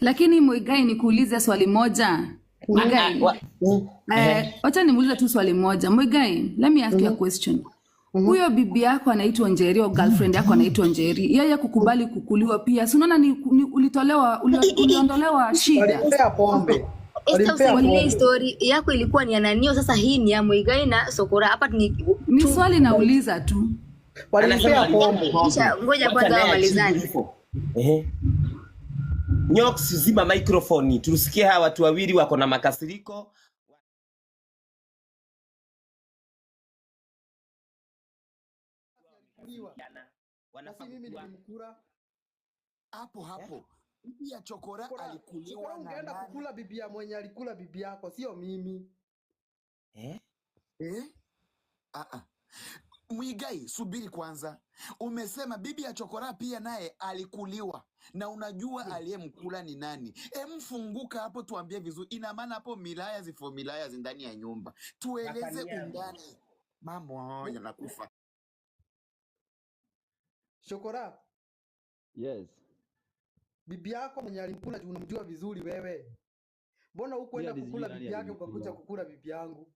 Lakini Muigai, nikuulize swali moja. Muigai, wacha nimuulize tu swali moja. Muigai, let me ask you a question. Huyo bibi yako anaitwa Njeri au girlfriend yako anaitwa Njeri, yeye kukubali kukuliwa pia, si unaona ni ulitolewa uliondolewa shida. Walimpea pombe. Esther, Walimpea usiingilie pombe. Story yako ilikuwa ni ya nanio, sasa hii ni ya Muigai na Sokora. Hapa ni Ni tu swali nauliza tu. Walimpea Anasema pombe. Kisha ngoja Wacha kwanza naye ajibu wamalizane. hivyo. Ehe. Nyox, zima microphone. Tusikie hawa watu wawili wako na makasiriko. Alikuliwa. Na Wanafaa si mimi kukua. nilimkula. Hapo hapo. Bibi ya Chokora Chokora, alikuliwa Chokora na ungeenda nani? kukula bibi ya mwenye alikula bibi yako, sio mimi. Eh? Eh? Ah ah. Mwigai, subiri kwanza. Umesema bibi ya Chokora pia naye alikuliwa na unajua aliyemkula ni nani? Emfunguka hapo, tuambie vizuri. Ina maana hapo milaya zifo milaya ndani ya nyumba, tueleze Wakaniaga. undani. Mambo haya yanakufa. Chokora, Yes. bibi yako mwenye alimkula juu unamjua vizuri wewe. Mbona Mi hukuenda hadi sijui kukula nani bibi yake ukakuja alinikula. kukula bibi yangu?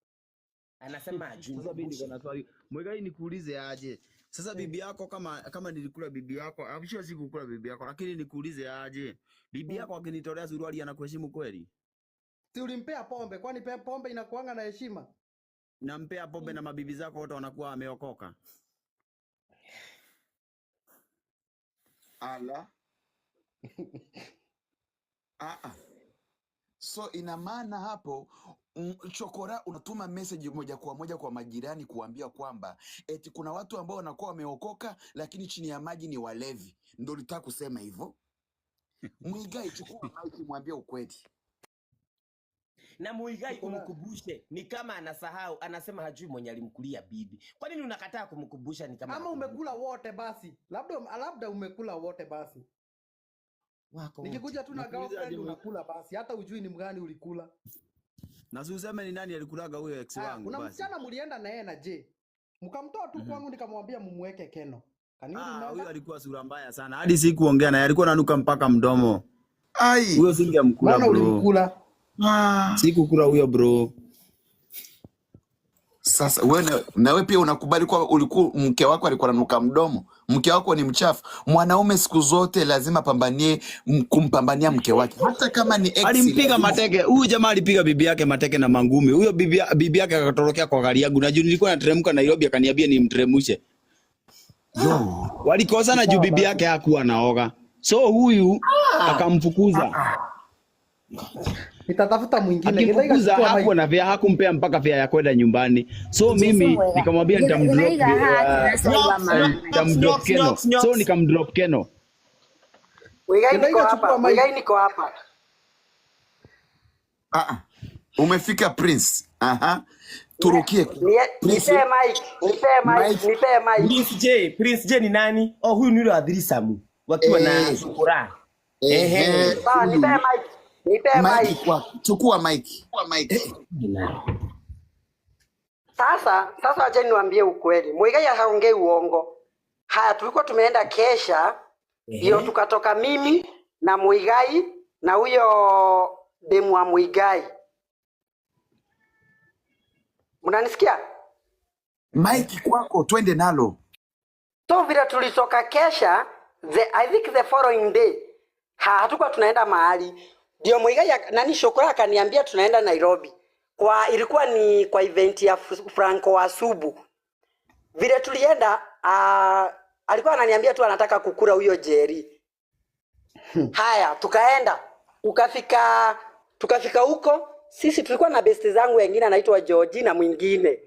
Anasema ajui Sasa mimi niko mkumbushe. na swali. Mwigai, nikuulize aje? Sasa bibi yako kama nilikula bibi yako, I'm sure sikukula bibi yako, lakini nikuulize aje? Bibi yako akinitolea suruali anakuheshimu kweli? Si ulimpea pombe? Kwani pombe inakuanga na heshima? Nampea pombe na mabibi zako wote wanakuwa wameokoka. Ala. Ah ah. So ina maana hapo Chokora unatuma message moja kwa moja kwa majirani kuambia kwamba eti kuna watu ambao wanakuwa wameokoka lakini chini ya maji ni walevi. Ndio ulitaka kusema hivyo? Mwigai, chukua mic mwambie ukweli. Na Muigai Chokora, umkumbushe, ni kama anasahau, anasema hajui mwenye alimkulia bibi. Kwa nini unakataa kumkumbusha? Ni kama ama anakumbuka. umekula wote basi. Labda umekula wote basi. Wako wote. Nikikuja tu na Nikuulize aje girlfriend unakula basi, hata ujui ni mgani ulikula. Na si useme ni nani alikulaga huyo ex Aya, wangu kuna basi. msichana mlienda na yeye na je, mkamtoa tu kwangu nikamwambia mumweke Keno. Can you Ah, huyo remember? alikuwa sura mbaya sana. Hadi sikuongea naye, alikuwa ananuka mpaka mdomo. Ai. Huyo singemkula Mbona bro. ulimkula? Ah. Sikukula huyo bro. Sasa wewe na wewe pia unakubali kwa ulikuwa mke wako alikuwa ananuka mdomo. Mke wako ni mchafu. Mwanaume siku zote lazima pambanie kumpambania mke wake. Hata kama ni ex Alimpiga lazima mateke. Huyu jamaa alipiga bibi yake mateke na mangumi. Huyo bibi yake akatorokea kwa gari yangu. Na juu nilikuwa nateremka Nairobi akaniambia nimteremshe. Yo. Walikosana juu Sawa bibi basi. yake hakuwa naoga. So huyu akamfukuza. Nitatafuta mwingine. Githaiga, Akimfukuza chukua hakuwa mic. na fare, hakumpea mpaka fare ya kwenda nyumbani. So Jesu mimi mwega. nikamwambia nitamdrop Githaiga haki na Nyox, wa maana. nitamdrop Nyox, Keno. Nyox, So Nyox. nikamdrop Keno. Mwigai niko Githaiga, chukua hapa, mic. Mwigai niko hapa. Ah ah. Umefika Prince. Aha. Turukie. Prince Nipe mic, nipe mic, Mike. nipe mic. Prince J, Prince J ni nani? Oh, huyu ni yule wa Dhirisamu wakiwa na Sukura. Ehe, Ehe. Sawa, nipe huyu. mic, nipe Mike mic. kwa chukua mic. Eh, Sasa acha niwaambie ukweli. Mwigai haongei uongo. Haya, tulikuwa tumeenda kesha, ndio tukatoka mimi na Muigai na huyo demu wa Muigai. Mnanisikia? Mike kwako, twende nalo. So vile tulitoka kesha, I think the following day hatukuwa tunaenda mahali, ndio Muigai nani Shokora akaniambia tunaenda Nairobi kwa ilikuwa ni kwa event ya Franco Wasubu. Vile tulienda alikuwa ananiambia tu anataka kukura huyo Jerry. Haya, tukaenda tukafika huko, sisi tulikuwa na besti zangu wengine anaitwa George na mwingine.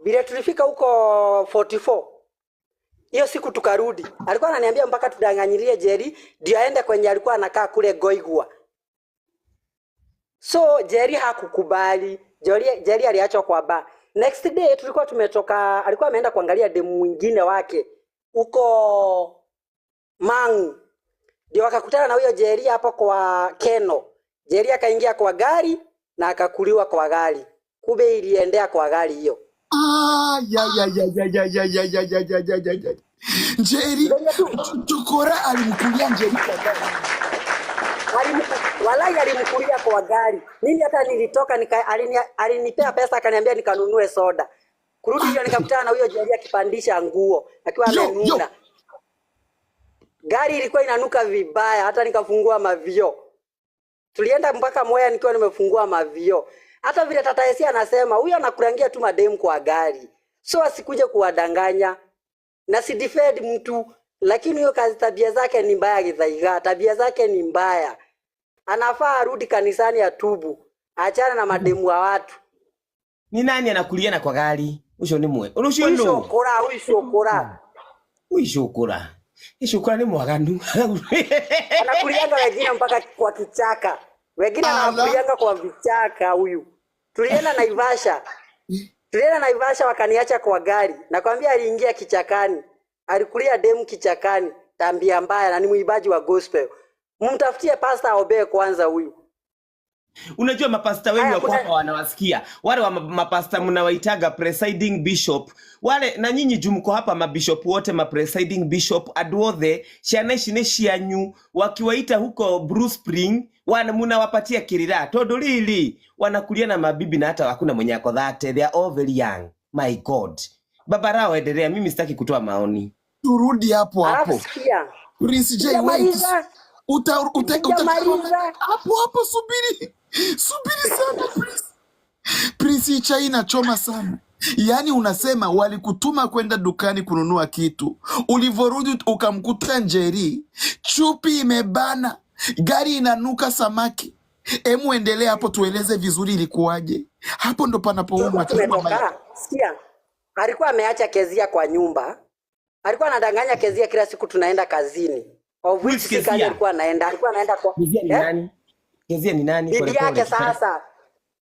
Vile tulifika huko 44 hiyo siku tukarudi, alikuwa ananiambia mpaka tudanganyilie Jerry ndio aende kwenye alikuwa anakaa kule Goigwa. So Jerry hakukubali. Jerry aliachwa kwa bar. Next day tulikuwa tumetoka, alikuwa ameenda kuangalia demu mwingine wake huko Mangu. Ndio wakakutana na huyo Jerry hapo kwa Keno. Jerry akaingia kwa gari na akakuliwa kwa gari. Kumbe iliendea kwa gari hiyo. Ah, ya ya ya ya ya ya ya ya ya ya ya ya ya. Njeri Venye tu Chokora alimkulia Njeri kwa gari. Walai alimkulia kwa gari. Mimi hata nilitoka alinipea pesa akaniambia nikanunue soda. Kurudi hiyo nikakutana na huyo Njeri akipandisha nguo akiwa amenuna. Gari ilikuwa inanuka vibaya hata nikafungua mavio. Tulienda mpaka Mwea nikiwa nimefungua mavio. Hata vile Tata Esi anasema huyo anakurangia tu mademu kwa gari. So asikuje kuwadanganya. Na si defend mtu, lakini huyo kazi tabia zake ni mbaya Githaiga, tabia zake ni mbaya. Anafaa arudi kanisani atubu, achana na mademu wa watu. Ni nani anakulia na kwa gari? Ucio ni mwe. Ucio Huyu no. Shokora, huyu Shokora. Huyu Shokora. Shokora ni mwaganu. Anakulianga wengine mpaka kwa kichaka. Wengine anakulianga kwa vichaka huyu. Tulienda Naivasha. Tulienda Naivasha wakaniacha kwa gari. Nakwambia aliingia kichakani. Alikulia demu kichakani. Tambia mbaya na ni muibaji wa gospel. Mumtafutie pastor aombee kwanza huyu. Unajua mapasta wengi wako hapa wanawasikia. Wale wa mapasta mnawaitaga presiding bishop. Wale na nyinyi juu mko hapa mabishop wote ma presiding bishop aduothe ciana ici nĩ cianyu wakiwaita huko Blue Spring wana munawapatia kirira tondu riri wanakulia na mabibi na hata hakuna mwenye ako thate, they are all very young. My God. Baba Rao, endelea, mimi sitaki kutoa maoni. Turudi hapo Alafu hapo. sikia. Prince J, wait. Sijamaliza. Sijamaliza. Hapo hapo subiri. Subiri sana Prince. Prince chai inachoma sana. Yaani unasema walikutuma kwenda dukani kununua kitu, ulivorudi ukamkuta Njeri, chupi imebana, gari inanuka samaki. Emu endelea hapo, tueleze vizuri ilikuwaje. Hapo ndo panapouma. Tumetoka. Sikia. Alikuwa ameacha Kezia kwa nyumba. Alikuwa anadanganya Kezia kila siku tunaenda kazini. Of which si kazi alikuwa anaenda. Alikuwa anaenda kwa Kezia ni nani? Kezia ni nani? Bibi yake sasa.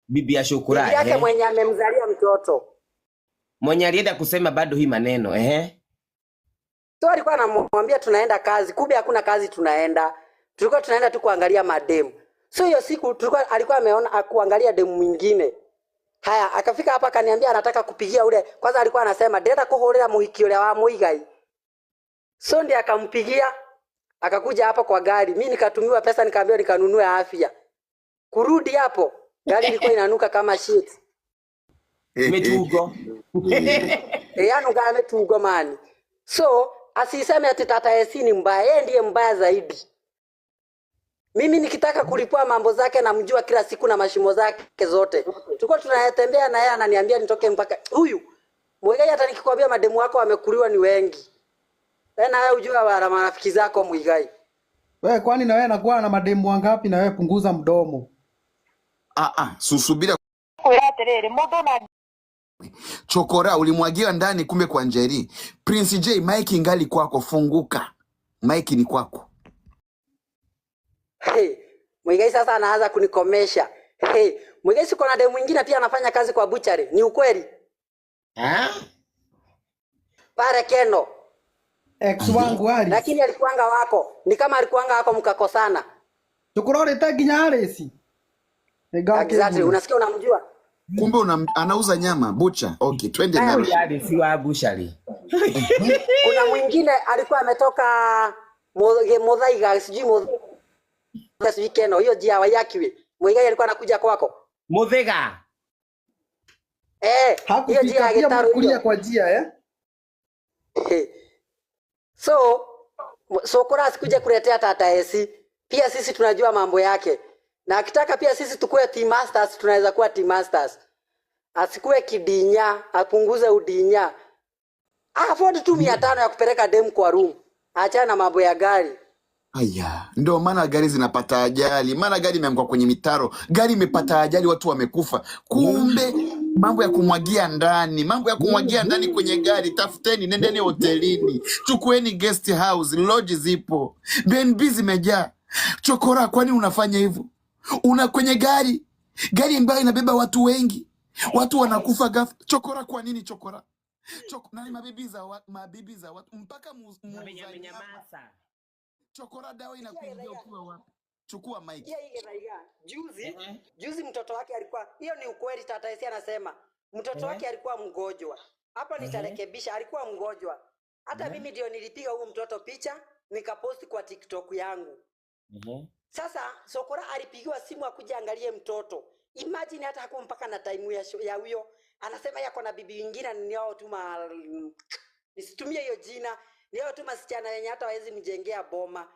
Bibi ya Shukura. Bibi yake mwenye amemzalia mtoto. Mwenye alienda kusema bado hii maneno, So alikuwa anamwambia tunaenda kazi, kumbe hakuna kazi tunaenda. Tulikuwa tunaenda tu kuangalia mademu. So hiyo siku tulikuwa alikuwa ameona kuangalia demu mwingine. Haya, akafika hapa akaniambia anataka kupigia ule. Kwanza alikuwa anasema ndenda kuhurira muhiki ule wa Muigai. So ndiye akampigia, akakuja hapa kwa gari. Mimi nikatumiwa pesa nikaambiwa nikanunue afya. Kurudi hapo, gari ilikuwa inanuka kama shit. Metugo. Yanuka metugo mani. So asiseme ati Tata Esi ni mbaya, yeye ndiye mbaya zaidi. Mimi nikitaka kulipua mambo zake namjua kila siku na mashimo zake zote. Tulikuwa tunatembea na yeye ananiambia nitoke mpaka huyu. Muigai hata nikikwambia mademu wako wamekuliwa ni wengi. Wewe na wewe ujua wala marafiki zako Muigai. Wewe kwani na wewe nakuwa na mademu wangapi na wewe punguza mdomo. Susubira. Chokora ulimwagiwa ndani kumbe kwa Njeri. Prince J, mike ingali kwako, funguka. Mike ni kwako. Hey, Muigai sasa anaanza kunikomesha. Hey, Muigai siko na demu mwingine pia anafanya kazi kwa butchery. Ni ukweli? Pare Keno. Ex wangu Ali. Lakini alikuanga wako. Ni kama alikuanga wako mkakosana. Tukurore ginya Alice. Exactly. Unasikia unamjua? Kumbe anauza nyama bucha. Okay, twende na Alice wa bushari. Kuna mwingine alikuwa ametoka Muthaiga, sijui Muthaiga sijui Keno, hiyo jia wa Yakiwe. Muigai alikuwa anakuja kwako. Muthaiga. Hiyo jia ya Gitaru kulia kwa jia So Sokora asikuja kuletea Tata Esi. Pia sisi tunajua mambo yake. Na akitaka pia sisi tukue team masters, tunaweza kuwa team masters. Asikuwe kidinya, apunguze udinya. Afford tu 500 ya kupeleka demu kwa room. Achana na mambo ya gari. Aya, ndio maana gari zinapata ajali, maana gari imeanguka kwenye mitaro, gari imepata ajali, watu wamekufa. Kumbe mambo ya kumwagia ndani, mambo ya kumwagia ndani kwenye gari. Tafuteni, nendeni hotelini, chukueni guest house, lodge zipo, BNB zimejaa. Chokora, kwani unafanya hivyo? Una kwenye gari, gari ambayo inabeba watu wengi, watu wanakufa ghafla. Chokora, kwa nini chokora? Nani mabibi za watu mpaka muuza nyama. Chokora, dawa inakuingia ukiwa wapi? Chukua mic. Juzi mtoto wake alikuwa, hiyo ni ukweli, Tata Esi anasema mtoto wake alikuwa mgonjwa. Hapa nitarekebisha, alikuwa mgonjwa. Hata mimi ndio nilipiga huyu mtoto picha nikaposti kwa TikTok yangu. Sasa Sokora alipigiwa simu akuja angalie mtoto. Imagine hata hakuwa mpaka na time ya huyo. Anasema yako na bibi wingine ni hao tu ma nisitumie hiyo jina, ni hao tu masichana wenye hata hawezi mjengea boma.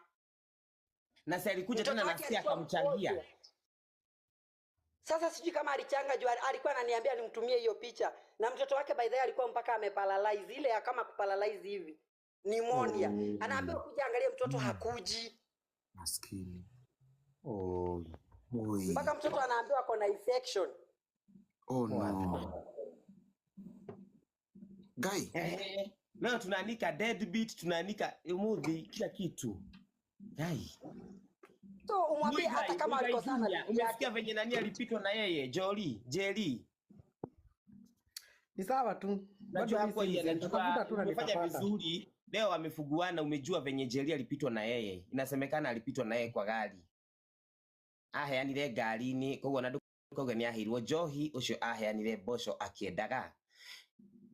Na si alikuja Mtoto tena wake nasikia alikuwa akamchangia. mgonjwa. Sasa sijui kama alichanga juu alikuwa ananiambia nimtumie hiyo picha, na mtoto wake by the way alikuwa mpaka ameparalyze ile ya kama kuparalyze hivi pneumonia. Anaambiwa kuja angalie mtoto, hakuji Maskini. Oh. Oi. mpaka mtoto anaambiwa ako na infection. Oh no. Guy. Eh, leo tunaanika deadbeat, tunaanika umuthi, kila kitu. Guy. So umwambie hata Muigai, kama Muigai alikosana na Junior, bibi yake. umesikia venye nani alipitwa na yeye Joli, Jerry. Ni sawa tu, bado Najua mi hapo si yeye mzee, nitatafuta anajua tu na umefanya nitapata. vizuri. Leo amefuguana, umejua venye Jerry alipitwa na yeye. Inasemekana alipitwa na yeye kwa gari. Aheanire ngari-inĩ koguo na ndũkauge nĩ aheirwo njohi ũcio aheanire mboco akĩendaga.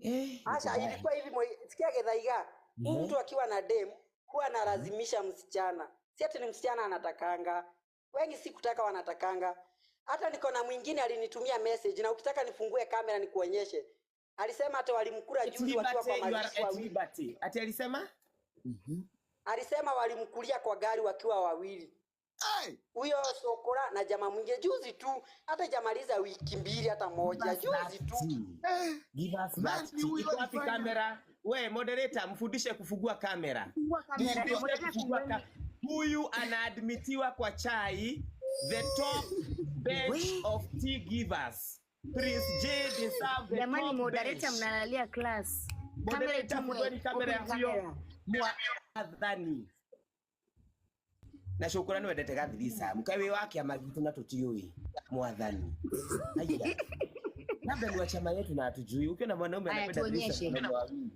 Eh, Asha, nĩ ilikuwa hivi sikia Githaiga, huyu mtu akiwa na dem huwa analazimisha msichana, si ati ni msichana anatakanga. Wengi si kutaka wanatakanga. Hata niko na mwingine alinitumia message, na ukitaka nifungue kamera nikuonyeshe. Alisema hata walimkula At juzi wakiwa liberty, kwa you are mazishi at wawili. liberty. Ati alisema? Alisema walimkulia kwa gari wakiwa wawili, Hey! huyo Sokora na jamaa mwingine juzi tu, hata ijamaliza wiki mbili hata moja, Give us juzi that tu. tea. Eh, Give us that nani tea. huyo Iko wapi alifanya? kamera? We moderator, mfundishe kufungua kamera. Fungua kamera. Mfundishe Moderator, kufungua fungueni. Huyu anaadmitiwa kwa chai, the top bench We. of tea givers. Prince J deserve the Jamani, top moderator bench. mnalalia class. Kamera Moderator, itumwe. fungueni kamera ya Open huyo camera. mwathani. Na shukrani wendete gathirisa mkae wa kiama gitu na tutiui mwathani. Haya. Labda ni wa chama yetu na hatujui. Ukiona mwanaume Haya, anapenda threesome, tuonyeshe. wanaume wawili.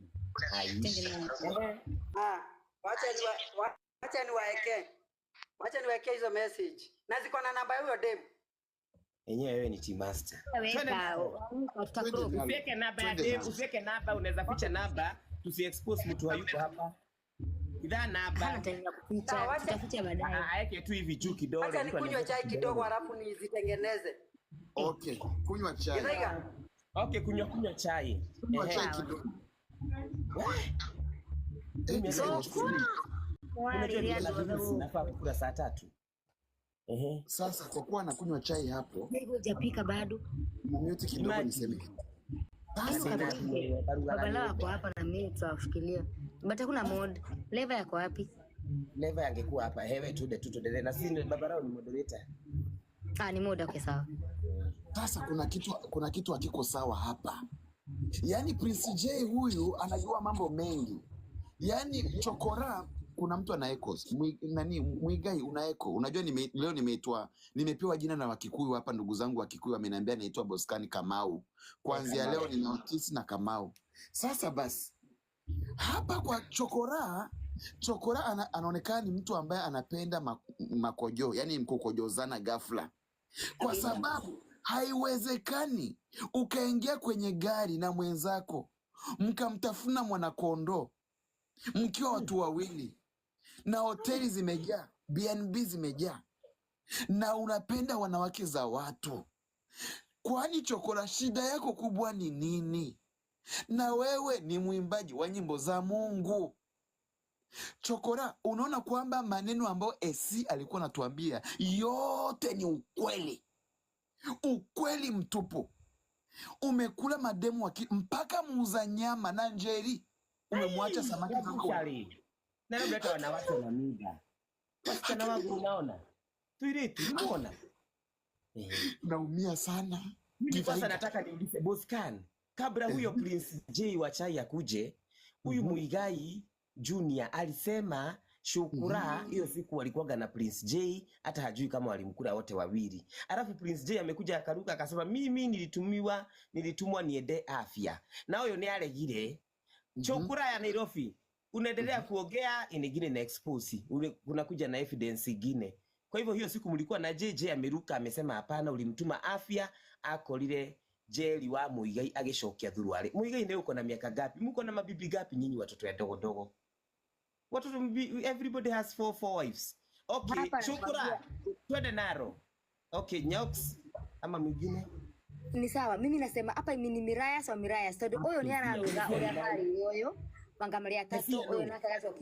Twende Ai. nayo. Ah, wacha niwaeke, wacha niwaeke hizo message na ziko na namba ya huyo dem. Enyewe wewe ni team master. Twende Weka, nalo. tuta Twende crop. nalo. Usiweke namba ya Twende dem, nalo. usiweke namba, unaweza ficha namba, tusiexpose mtu hayuko hapa. Idhaa Hana namba. time ya Sawa, kuficha, wacha tutaficha baadaye. Aeke tu hivi juu kidole, wacha mtu nikunywe anaweza chai kidogo kidole. halafu nizitengeneze. Okay, kunywa chai. Githaiga, Okay, kunywa kunywa chai. Kunywa Ehe. chai Sawa. kidogo. Weh, Eh, mimi hata Githaiga, nimeshtuka. Mwari Unajua niko na riado business wadau. nafaa kukula saa tatu. Ehe. Sasa kwa kuwa nakunywa chai hapo, Hivyo hujapika bado. mute kidogo Imagine. niseme kitu. Hebu Sasa kapike. Babala wako hapa na mimi tutawafikiria. But hakuna mod. Leva yako wapi? Leva angekuwa hapa hewe tude tu tuendelee na sisi Babarao ni moderator. Ah, ni mod, okay sawa. Sasa kuna kitu hakiko sawa hapa. Yaani Prince J huyu anajua mambo mengi. Yaani chokora, kuna mtu ana echoes. Nani Mwigai una echo. Unajua leo nimeitwa nimepewa jina na Wakikuyu hapa, ndugu zangu Wakikuyu wameniambia naitwa Boskani Kamau. Kuanzia leo nina Otisi na Kamau. Sasa basi hapa kwa chokora, chokora anaonekana ni mtu ambaye anapenda makojo, yani mkokojozana ghafla, kwa sababu haiwezekani ukaingia kwenye gari na mwenzako mkamtafuna mwanakondoo mkiwa watu wawili na hoteli zimejaa, BNB zimejaa, na unapenda wanawake za watu. Kwani chokora, shida yako kubwa ni nini? Na wewe ni mwimbaji wa nyimbo za Mungu. Chokora, unaona kwamba maneno ambayo AC alikuwa anatuambia yote ni ukweli, ukweli mtupu. Umekula mademu mpaka muuza nyama na njeri, umemwacha samaki zako. Actually, na labda hata wanawake wana mimba. Wasichana wangu unaona? Tuiritu, unaona? Eh. Naumia sana Mimi kwanza Githaiga. nataka niulize Boscan, kabla huyo Prince J wa chai akuje, huyu Muigai Junior alisema Shukura hiyo siku walikuwaga na Prince J, hata hajui kama walimkula wote wawili. Alafu Prince J amekuja akaruka akasema mimi nilitumiwa, nilitumwa niende afya. Na huyo ni aregire. Chokura ya Nairobi unaendelea kuongea ingine na expose, unakuja na evidence ingine. Kwa hivyo hiyo siku mlikuwa na JJ ameruka amesema hapana, ulimtuma afya akorire Jerry wa Muigai agicokia thuruari. Muigai ndio uko na miaka gapi? Mko na mabibi gapi nyinyi watoto ya dogo dogo? Watoto everybody has four wives. Okay, Hapa Shukura, nakwambia twende naro. Okay, Nyox ama mwingine. Ni sawa, mimi nasema hapa ni miraya so miraya tondu uyu ni araruga uria mari uyu wanga mari atatu Tesia uyu no. nake agacokia.